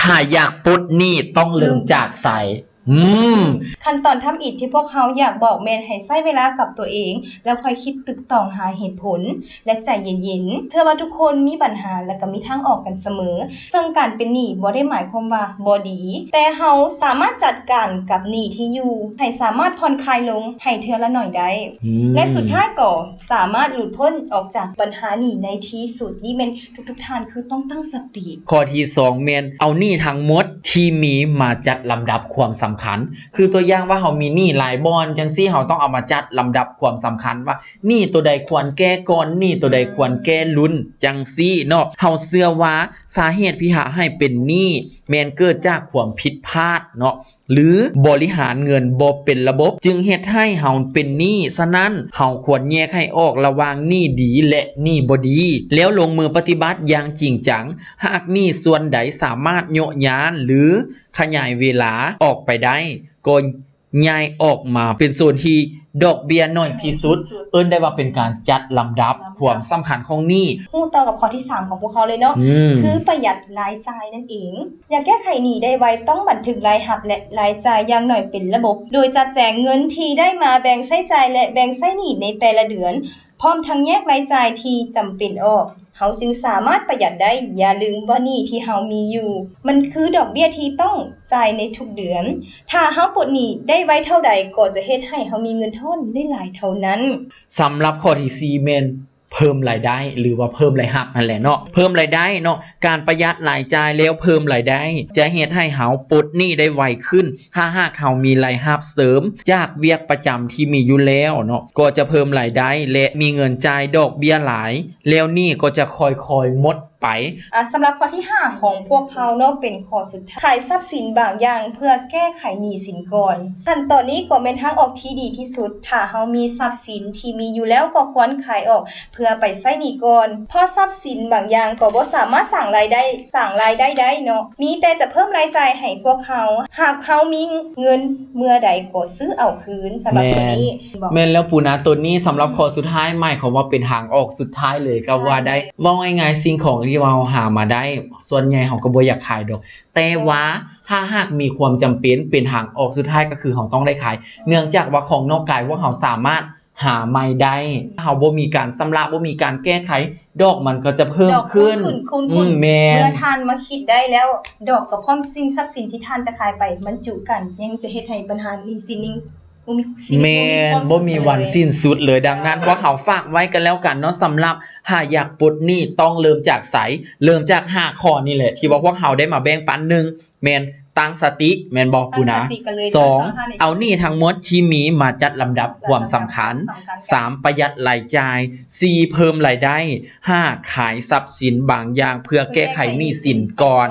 ຖ້າຢາກປົດໜີ້ຕ້ອງເລີ່ມຈາກໃສ? ອືມ ຂັ້ນຕອນທຳອິດທີ່ພວກເຮົາຢາກບອກແມ່ນໃຫ້ໃຊ້ເວລາກັບຕົວເອງ ແລ້ວຄ່ອຍຄິດຕຶກຕອງຫາເຫດຜົນ ແລະ ໃຈເຢັນໆ. ເຊື່ອວ່າທຸກຄົນມີບັນຫາ ແລະ ກໍມີທາງອອກກັນສະເໝີ. ເຊິ່ງການເປັນໜີ້ບໍ່ໄດ້ໝາຍຄວາມວ່າບໍ່ດີ, ແຕ່ເຮົາສາມາດຈັດການກັບໜີ້ທີ່ຢູ່ໃຫ້ສາມາດຜ່ອນຄາຍລົງໃຫ້ເທື່ອລະໜ້ອຍໄດ້ ອືມ ແລະ ສຸດທ້າຍກໍສາມາດຫຼຸດພົ້ນອອກຈາກບັນຫາໜີ້ໃນທີ່ສຸດ. ນີ້ແມ່ນທຸກໆທ່ານຄືຕ້ອງຕັ້ງສະຕິ. ຂໍ້ທີສອງແມ່ນເອົາໜີ້ທັງໝົດທີ່ມີມາຈັດລຳດັບຄວາມສຳຄັນ. ຄືຕົວຢ່າງວ່າເຮົາມີໜີ້ຫຼາຍບ່ອນຈັ່ງຊີ້ ເຮົາຕ້ອງເອົາມາຈັດລຳດັບຄວາມສຳຄັນວ່າ ໜີ້ໂຕໃດຄວນແກ້ກ່ອນ, ໜີ້ໂຕໃດຄວນແກ້ລຸນ ຈັ່ງຊີ້ເນາະ. ເຮົາເຊື່ອວ່າສາເຫດທີ່ເຮັດໃຫ້ເປັນໜີ້ແມ່ນເກີດຈາກຄວາມຜິດພາດເນາະ ຫຼື ບໍລິຫານເງິນບໍ່ເປັນລະບົບ ຈຶ່ງເຮັດໃຫ້ເຮົາເປັນໜີ້. ສະນັ້ນ ເຮົາຄວນແຍກໃຫ້ອອກລະຫວ່າງໜີ້ດີ ແລະ ໜີ້ບໍ່ດີ ແລ້ວລົງມືປະຕິບັດຢ່າງຈິງຈັງ. ຫາກໜີ້ສ່ວນໃດສາມາດໂຍະຍານ ຫຼື ຂະຫຍາຍເວລາອອກໄປໄດ້ ກໍ ຍ້າຍອອກມາເປັນໂຊນທີ່ດອກເບ້ຍໜ້ອຍທີ່ສຸດ, ເອີ້ນໄດ້ວ່າເປັນການຈັດລຳດັບຄວາມສຳຄັນຂອງໜີ້. ຮູ້ຕໍ່ກັບຂໍ້ທີສາມຂອງພວກເຮົາເລີຍເນາະ ອືມ ຄືປະຢັດລາຍຈ່າຍນັ້ນເອງ. ຢາກແກ້ໄຂໜີ້ໄດ້ໄວ ຕ້ອງບັນທຶກລາຍຮັບ ແລະ ລາຍຈ່າຍຢ່າງໜ້ອຍເປັນລະບົບ, ໂດຍຈັດແຈງເງິນທີ່ໄດ້ມາແບ່ງໃຊ້ຈ່າຍ ແລະ ແບ່ງໃຊ້ໜີ້ໃນແຕ່ລະເດືອນ. ພ້ອມທັງແຍກລາຍຈ່າຍທີ່ຈຳເປັນອອກ, ເຮົາຈຶ່ງສາມາດປະຢັດໄດ້. ຢ່າລືມວ່າໜີ້ທີ່ເຮົາມີຢູ່ ມັນຄືດອກເບ້ຍທີ່ຕ້ອງຈ່າຍໃນທຸກເດືອນ. ຖ້າເຮົາປົດໜີ້ໄດ້ໄວເທົ່າໃດ, ກໍຈະເຮັດໃຫ້ເຮົາມີເງິນທອນໄດ້ຫຼາຍເທົ່ານັ້ນ. ສຳລັບຂໍ້ທີສີ່ແມ່ນເພີ່ມລາຍໄດ້ ຫຼືວ່າເພີ່ມລາຍຮັບຫັ້ນແຫຼະເນາະ, ເພີ່ມລາຍໄດ້ເນາະ. ການປະຢັດລາຍຈ່າຍແລ້ວເພີ່ມລາຍໄດ້ ຈະເຮັດໃຫ້ເຮົາປົດໜີ້ໄດ້ໄວຂຶ້ນ. ຖ້າຫາກເຮົາມີລາຍຮັບເສີມຈາກວຽກປະຈຳທີ່ມີຢູ່ແລ້ວເນາະ ກໍຈະເພີ່ມລາຍໄດ້ ແລະ ມີເງິນຈ່າຍດອກເບ້ຍຫຼາຍ, ແລ້ວໜີ້ກໍຈະຄ່ອຍໆໝົດໄປ. ອາ ສຳລັບຂໍ້ທີຫ້າຂອງພວກເຮົາເນາະ ເປັນຂໍ້ສຸດທ້າຍ, ຂາຍຊັບສິນບາງຢ່າງເພື່ອແກ້ໄຂໜີ້ສິນກ່ອນ. ຂັ້ນຕອນນີ້ກໍແມ່ນທາງອອກທີ່ດີທີ່ສຸດ. ຖ້າເຮົາມີຊັບສິນທີ່ມີຢູ່ແລ້ວ ກໍຄວນຂາຍອອກ ເພື່ອໄປໃຊ້ໜີ້ກ່ອນ, ເພາະຊັບສິນບາງຢ່າງກໍບໍ່ສາມາດສ້າງລາຍໄດ້ ສ້າງລາຍໄດ້ໄດ້ເນາະ, ມີແຕ່ຈະເພີ່ມລາຍຈ່າຍໃຫ້ພວກເຮົາ. ຫາກເຮົາມີເງິນເມື່ອໃດກໍຊື້ເອົາຄືນ. ສຳລັບຕົວນີ້ ແມ່ນແລ້ວປູນາ, ຕົວນີ້ສຳລັບ ອືມ ຂໍ້ສຸດທ້າຍ ໝາຍຄວາມວ່າເປັນທາງອອກສຸດທ້າຍເລີຍກໍວ່າໄດ້. ເວົ້າງ່າຍໆ ສິ່ງຂອງທີ່ເຮົາຫາມາໄດ້ ສ່ວນໃຫຍ່ເຮົາກໍບໍ່ຢາກຂາຍດອກ, ແຕ່ວ່າ ອືມ ຖ້າຫາກມີຄວາມຈຳເປັນ ເປັນທາງອອກສຸດທ້າຍກໍຄືເຮົາຕ້ອງໄດ້ຂາຍ, ເນື່ອງຈາກວ່າຂອງນອກກາຍພວກເຮົາສາມາດ ຫາໃໝ່ໄດ້. ເຮົາບໍ່ມີການຊຳລະ ບໍ່ມີການແກ້ໄຂ, ດອກມັນກໍຈະເພີ່ມຂຶ້ນ. ດອກຄູນຂຶ້ນ ຄູນຂຶ້ນ. ອືມ ແມ່ນ. ເມື່ອທ່ານມາຄິດໄດ້ແລ້ວ, ດອກກັບພ້ອມສິ່ງຊັບສິນທີ່ທ່ານຈະຂາຍໄປບັນຈຸກັນ, ຍັງຈະເຮັດໃຫ້ບັນຫາໜີ້ສິນນີ້ບໍ່ມີ ຊິບໍ່ມີຄວາມສຸກເລີຍ. ແມ່ນ, ບໍ່ມີວັນສິ້ນສຸດເລີຍ. ດັ່ງນັ້ນ ເຈົ້າ ພວກເຮົາຝາກໄວ້ກັນແລ້ວກັນເນາະ, ສຳລັບຖ້າຢາກປົດໜີ້ຕ້ອງເລີ່ມຈາກໃສ? ເລີ່ມຈາກຫ້າຂໍ້ນີ້ແຫຼະ ທີ່ວ່າພວກເຮົາໄດ້ມາແບ່ງປັນ. ໜຶ່ງ ແມ່ນຕັ້ງສະຕິ ແມ່ນບໍ່ ປູນາ? ຕັ້ງສະຕິກັນເລີຍ. ສອງ ເອົາໜີ້ທັງໝົດທີ່ມີມາຈັດລຳດັບຄວາມສຳຄັນ. ສາມ ປະຢັດລາຍຈ່າຍ. ສີ່ ເພີ່ມລາຍໄດ້. ຫ້າ ຂາຍຊັບສິນບາງຢ່າງເພື່ອແກ້ໄຂໜີ້ສິນກ່ອນ.